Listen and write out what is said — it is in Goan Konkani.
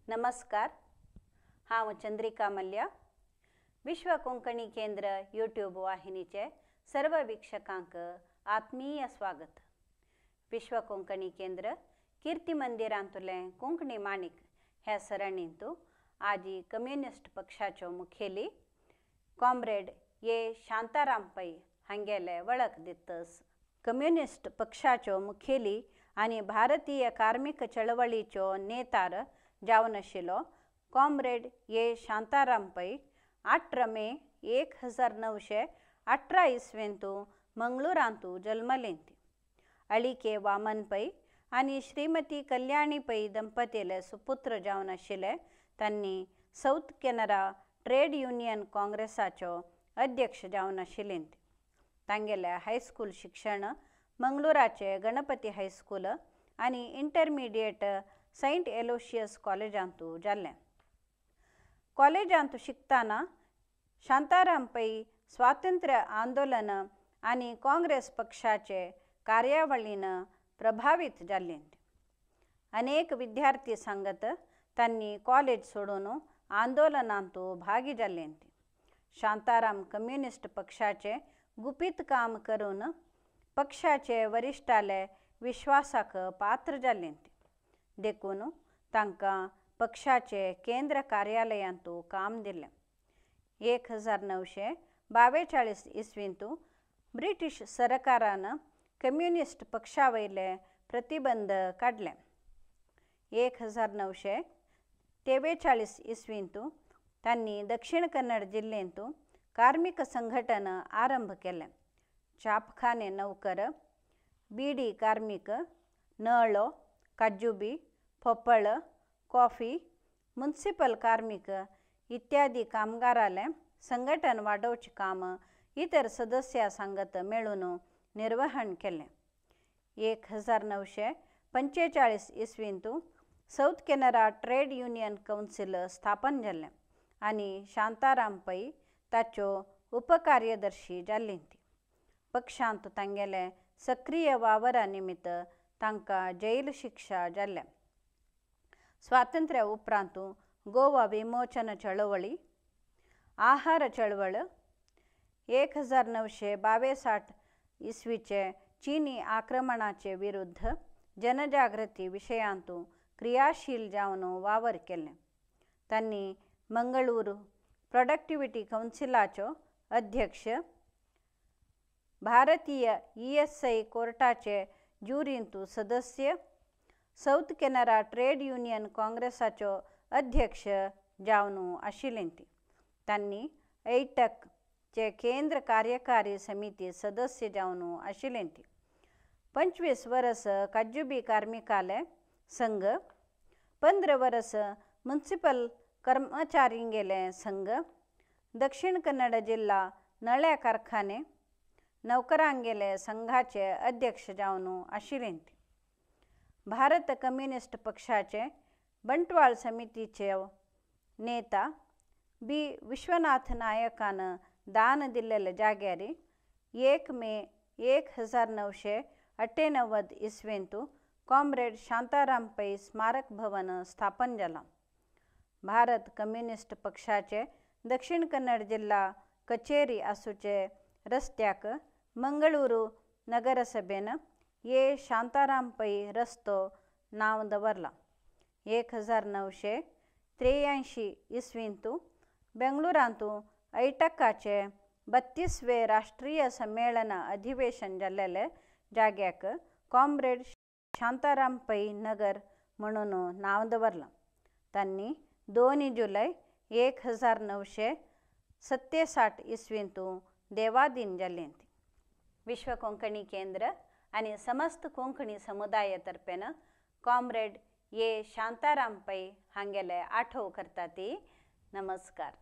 नमस्कार, हांव चंद्रिका मल्या। विश्व कोंकणी केंद्र यूट्यूब वाहिनीचे सर्व वीक्षकांक आत्मीय स्वागत। विश्व कोंकणी केंद्र कीर्ती मंदिरांतुले कोंकणी माणिक ह्या सरणींतु आजी कम्युनिस्ट पक्षाचो मुखेली कॉम्रेड ए शांताराम पै हांगेले वळख दितस। कम्युनिस्ट पक्षाचो मुखेली आनी भारतीय कार्मिक चळवळीचो नेतार जावन आशिल्लो कॉम्रेड ए शांताराम पै 18 मे 1918 इस्वेंतु मंगळूरांतु जल्मलेंती। अळिके वामन पै आनी श्रीमती कल्याणी पै दंपतीले सुपुत्र जावन आशिल्ले। तांणी साऊथ केनरा ट्रेड युनियन काँग्रेसाचो अध्यक्ष जावन आशिल्ले। तांगेले हायस्कूल शिक्षण मंगळूराचे गणपती हायस्कूल आनी इंटरमिडिएट सेंट एलोशियस कॉलेजांतु जाल्लें। कॉलेजांतु शिकतना शांताराम पै स्वातंत्र्य आंदोलन आनी काँग्रेस पक्षाचे कार्यावळीन प्रभावित जाल्ले। अनेक विद्यार्थी सांगत तांणी कॉलेज सोडून आंदोलनांतु भागी जाल्ले। शांताराम कम्युनिस्ट पक्षाचे गुपित काम करून पक्षाचे वरिष्ठाले विश्वासाक पात्र जाल्ले। देखून तांकां पक्षाचे केंद्र कार्यालयांतु काम दिलें। 1942 इस्वींतु ब्रिटिश सरकारान कम्युनिस्ट पक्षावयले प्रतिबंध काडले। 1943 इस्वींतु तांणी दक्षिण कन्नड जिल्हेंतु कार्मिक संघटन आरंभ केलें। छापखाने नौकर, बीडी कार्मिक, नळो, काजुबी, फोपळ, कॉफी, मुन्सिपल कार्मिक इत्यादी कामगाराले संघटन वाडोवचें काम इतर सदस्या सांगत मेळून निर्वहण केलें। 1945 इस्वींतु South Canara trade union council स्थापन जालें आनी शांताराम पै ताचो उपकार्यदर्शी जाल्ले। पक्षांत तांगेले सक्रिय वावरा निमित्त तांकां जैल शिक्षा जाल्या। स्वातंत्र्य उपरांत गोवा विमोचन चळवळी, आहार चळवळ, 1962 इस्वीचे चीनी आक्रमणाचे विरुद्ध जनजागृती विशयांतु क्रियाशील जावन वावर केले। तांणी मंगळूर प्रोडक्टिविटी कौन्सिलाचो अध्यक्ष, भारतीय ESI कोर्टाचे ज्युरींतु सदस्य, साऊथ केनरा ट्रेड युनियन काँग्रेसाचो अध्यक्ष जावन आशिल्ले। तांणी ऐटकचे केंद्र कार्यकारी समिती सदस्य जावन आशिल्ले। 25 वर्स काजुबी कार्मिकाले संघ, 15 वर्स मुन्सिपल कर्मचारींगेले संघ, दक्षिण कन्नड जिल्हा नळ्या कारखाने नौकरांगेले संघाचे अध्यक्ष जावन आशिल्ले। भारत कम्युनिस्ट पक्षाचे बंटवाळ समितीचे नेता बी विश्वनाथ नायकान दान दिल्लेले जाग्यार 1 मे 1998 इस्वेंतु कॉम्रेड शांताराम पै स्मारक भवन स्थापन जालां। भारत कम्युनिस्ट पक्षाचे दक्षिण कन्नड जिल्हा कचेरी आसूचे रस्त्याक मंगळूरू नगरसभेन ए शांताराम पै रस्तो नांव दवरलां। 1983 इस्वींतु बेंगळुरांतु ऐटकाचे 32वे राष्ट्रीय सम्मेलन अधिवेशन जाल्लेले जाग्याक कॉम्रेड शांताराम पै नगर म्हणून नांव दवरलां। तांणी 2 जुलै 1967 इस्वींतु देवाधीन जाल्ले। विश्व कोंकणी केंद्र आनी समस्त कोंकणी समुदाय तर्फेन कॉम्रेड ए शांताराम पै हांगेले आठव करता ती। नमस्कार।